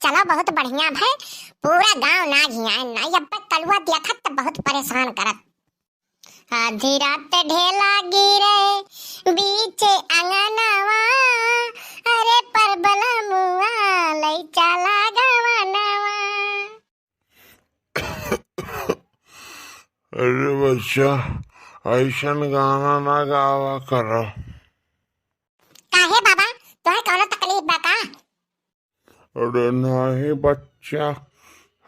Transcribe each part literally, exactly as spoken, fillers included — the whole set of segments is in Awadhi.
चलो, बहुत बढ़िया भय, पूरा गांव ना घियाए ना, अब कलुआ देखत त बहुत परेशान करत। आधी रात ढेला गिरे बीच अंगनवा, अरे परबला मुआ लई चला गवनवा। अरे बच्चा, ऐसन गाना ना गावा करो। काहे बाबा, तोहे कौनो तकलीफ बा का? अरे नहीं बच्चा,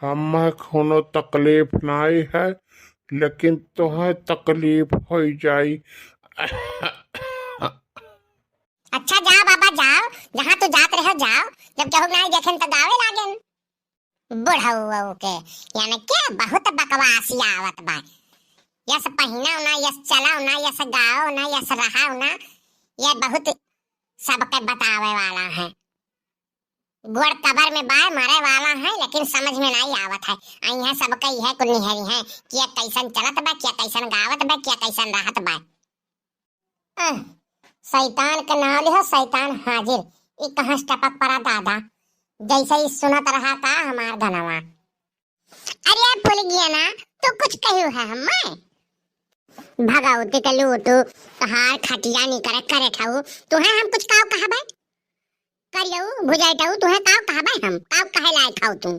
हमें कोनो तकलीफ नहीं है, लेकिन तोहे तकलीफ होई जाई। अच्छा जाओ बाबा जाओ, जहाँ तू जात रहे जाओ, जब केहू नहीं देखेन तो गावे लागेन। बुढ़ऊ के, यानी के बहुत बकवासी आवत बा। यस पहिना ना, यस चला ना, यस गाओ ना, यस रहा ना, ये बहुत सबके बतावे वाला है। गोड़ कबर में बाय मरे वाला है, लेकिन समझ में नहीं आवत है। आई है सबके यह कुल निहरी है कि ये कैसन चलत बा, क्या कैसन गावत बा, क्या कैसन रहत बा। अह, शैतान के नाव लिहो, शैतान हाजिर। ई कहाँ से टपक पड़ा दादा, जैसे ही सुनत रहा का हमार गनवा। अरे फुलगियाना, तू कुछ कहियो है हमें? भगवती के लूटू, तोहार खटिया निकरे करे ठाऊ, तुहे हम कुछ काव कहबे? करियऊ, भुजाइटऊ, तुहे काव कहबे हम? काव कहे लायक हऊ तू?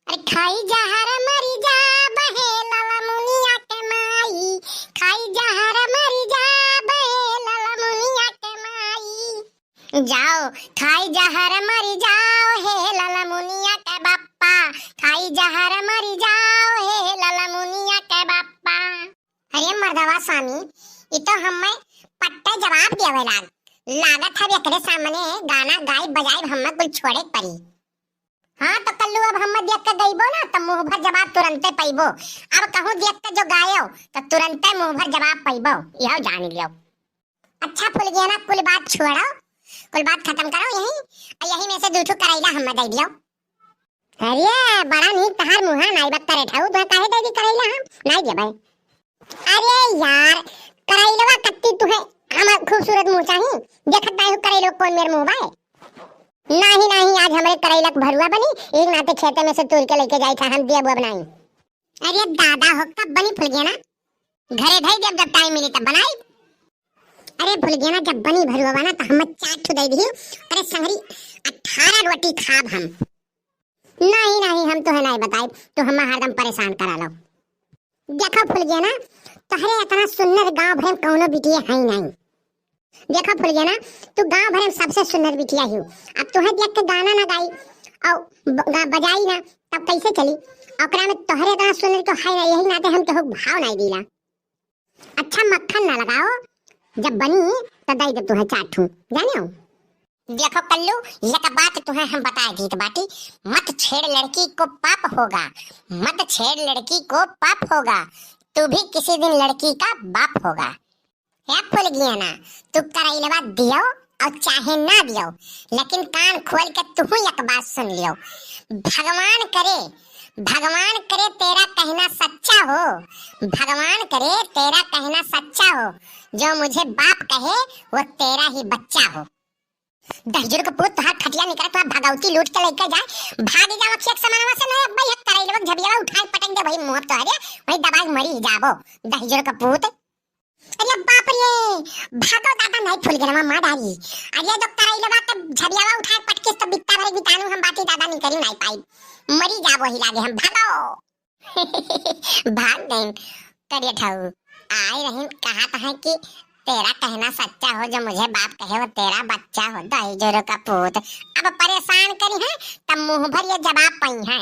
अरे खाई जहर मरी जा बहे लाला मुनिया के माई, खाई जहर मरी जा बहे लाला मुनिया के माई। जाओ, खाई जहर मरी जाओ हे लाला मुनिया के बप्पा, खाई जहर मरी जाओ हे लाला मुनिया के बप्पा। अरे मर्दवा स्वामी, ई तो हमें पट्टे जवाब देवे लाग, लागत है एकरे सामने गाना गाइब बजाइब हमें कुल छोड़े के पड़ी। हाँ तो कल्लू, अब हमें देख के गइबो ना तो मुंह भर जवाब तुरंते पइबो। अब कहूँ देख के जो गायो तो तुरंते मुंह भर जवाब पइबो, यह जान लियो। अच्छा फुलगियाना, कुल बात छोड़ो, कुल बात खत्म करो यही, और यही में से दू ठो करैला हमें दे दियो। अरे बड़ा नीक तहार मुहा नाई बा करे ठाऊ, तुहे काहे दे दी करैला हम? नाई देबे। अरे यार, करैलवा कत्ती तुहे हमार खूबसूरत मुंह चाही, देखत नाई हो करैलवा कौन मेर मुंह बाय। नाही नाही, आज हमरे करैला के भरुआ बनी, एक नाते खेते में से तोड़ के लेके जाई था, हम देब अब नाई। अरे दादा हो, कब बनी फुलगियाना? घरे धई देब, जब टाइम मिली तब बनाई। अरे फुलगियाना, जब बनी भरुआ ना तो हम चार ठो दे दी। अरे संगरी, अठारह रोटी खाब हम। नहीं नहीं, हम तोहे नहीं बताई, तू हमें हरदम परेशान करा लो। देखो फुलगियाना, तोहरे इतना सुंदर गांव भर में कौनो बिटिया है नहीं। देखो फुलगियाना, तू गांव भर में सबसे सुंदर बिटिया ही। अब तुहे देख के गाना ना गाई और ब-, गा-, बजाई ना, तब कैसे चली? ओकरा में तोहरे इतना सुंदर तो है ना, यही नाते हम केहू भाव नहीं दीला। अच्छा मक्खन ना लगाओ, जब बनी तो दई दे तुहे चार ठू, जाने हो? देखो कल्लू, एक बात तुहे हम बता दीत बाटी, मत छेड़ लड़की को पाप होगा, मत छेड़ लड़की को पाप होगा, तू भी किसी दिन लड़की का बाप होगा। हे फुलगियाना, तू करैलवा दियो और चाहे ना दियो, लेकिन कान खोल के तुहू एक बात सुन लियो। भगवान करे, भगवान करे तेरा कहना सच्चा हो, भगवान करे तेरा कहना सच्चा हो, जो मुझे बाप कहे वो तेरा ही बच्चा हो। दहिजर के पूत, तोहार खटिया निकरे, तोहार भगवती लूट के लेके जाए, भाग जाओ अखिया के समानवा से, नहीं अब भाई करैलवा झबियावा उठाए पटक दे भाई मुंह तोहरे, वही दबाई मरी जाबो दहिजर के पूत। अरे बाप रे, भागो दादा, नहीं फुलगियाना मार डारी। अरे जो करैलवा के झबियावा उठाए पटकिस तो बित्ता भरे बितानू हम बाटी दादा निकरी नहीं पाई, मरी जाबो ही लागे हम, भागो। भाग गइन करे ठाऊ, आए रहीन कहत है कि तेरा कहना सच्चा हो, जो मुझे बाप कहे वो तेरा बच्चा हो, दहिजर का पूत। अब परेशान करी है तब मुंह भर ये जवाब पई है।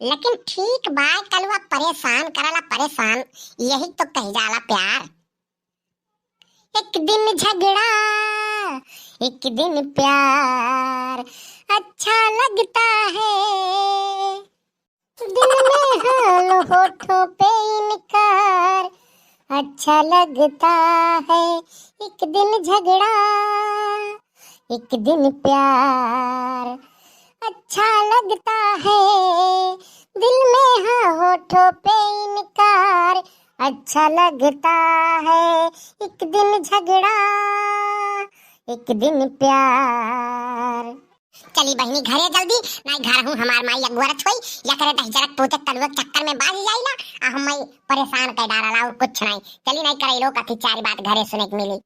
लेकिन ठीक बा, कलुआ परेशान करला परेशान, यही तो कही जाला प्यार। एक दिन झगड़ा, एक दिन प्यार, अच्छा लगता है। दिल में हाल, होठों पे इनकार, अच्छा लगता है। एक दिन झगड़ा, एक दिन प्यार, अच्छा लगता है। दिल में हाँ होठों पे इनकार, अच्छा लगता है। एक दिन झगड़ा, एक दिन प्यार। चली बहिनी घरे जल्दी, नाहीं घर हूँ हमार माई अगुअरत होई, या करे दहिजरक पूजक तलुआ के चक्कर में बाज जाई ना, आ हम माई परेशान कर डारला और कुछ नाहीं। चली नाहीं करे लोग अति चारी बात घरे सुने के मिली।